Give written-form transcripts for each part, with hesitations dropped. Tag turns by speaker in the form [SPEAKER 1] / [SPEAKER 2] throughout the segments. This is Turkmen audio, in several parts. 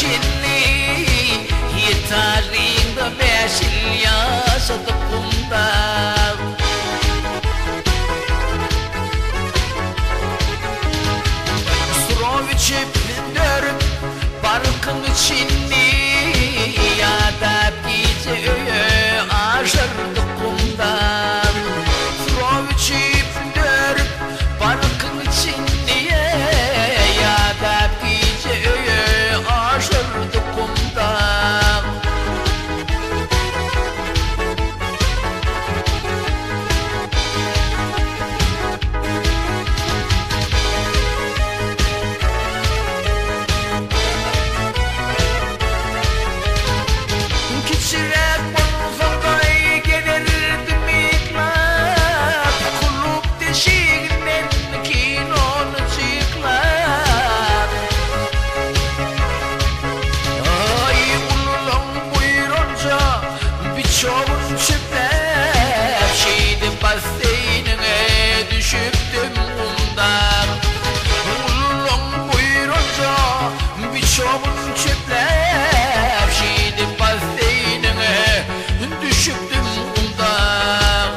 [SPEAKER 1] çenli Etažlyňda bäş ýyl ýaşadyk gumda. Surow içip dörüp parkyň içini Ýadap gije öýe aşyrdyk gumdan. Surow içip dörüp parkyň içini Ýadap gije öýe aşyrdyk gumdan. Kiçiräk bolsaň-da gezerdim yklap, Klub deşiginden kinony jyklap. Aý, ululaň buýranja biçogyn çöpläp, Şeýdip basseýniňe düşüpdim gumdan. Ululaň buýranja biçogyn çöpläp, Şeýdip basseýniňe düşüpdim gumdan.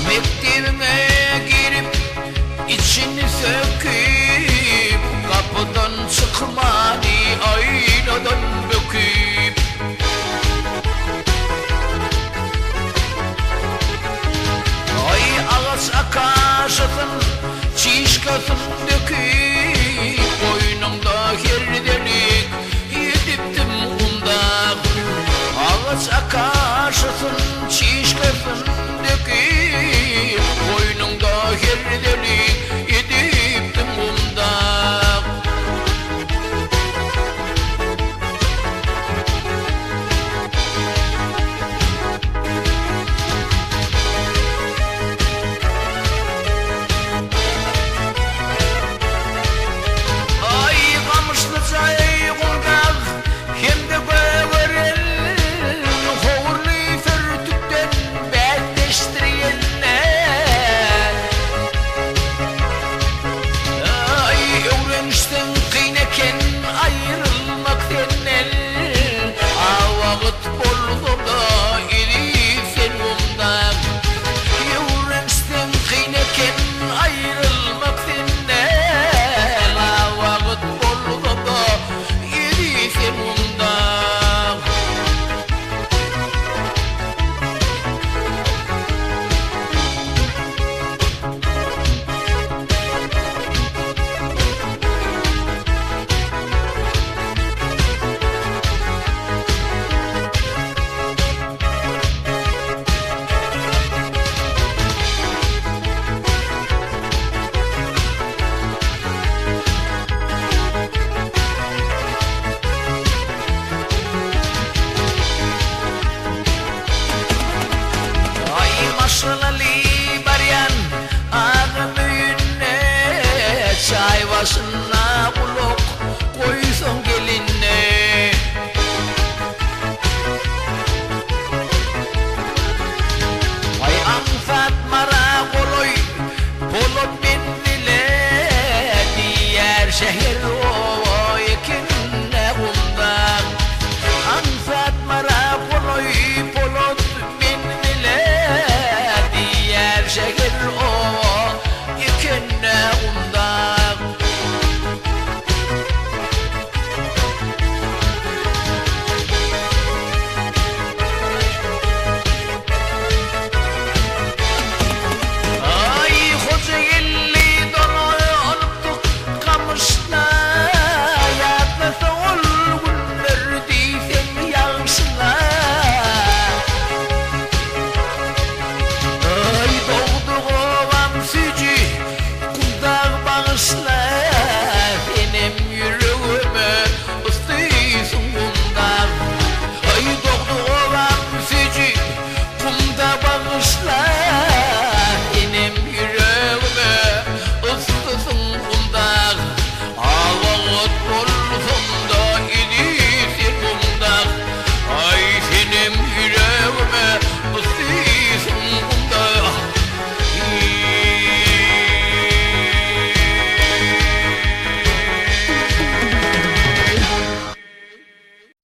[SPEAKER 1] Mekdebiňe girip, içini söküp, Gapydan çykmany aýnadan böküp. Aý agaç akaşasyn, çişkasyn döküp, Goýnuňda herdelik ýetipdim gumda. Agaç akaşasyn, çiş.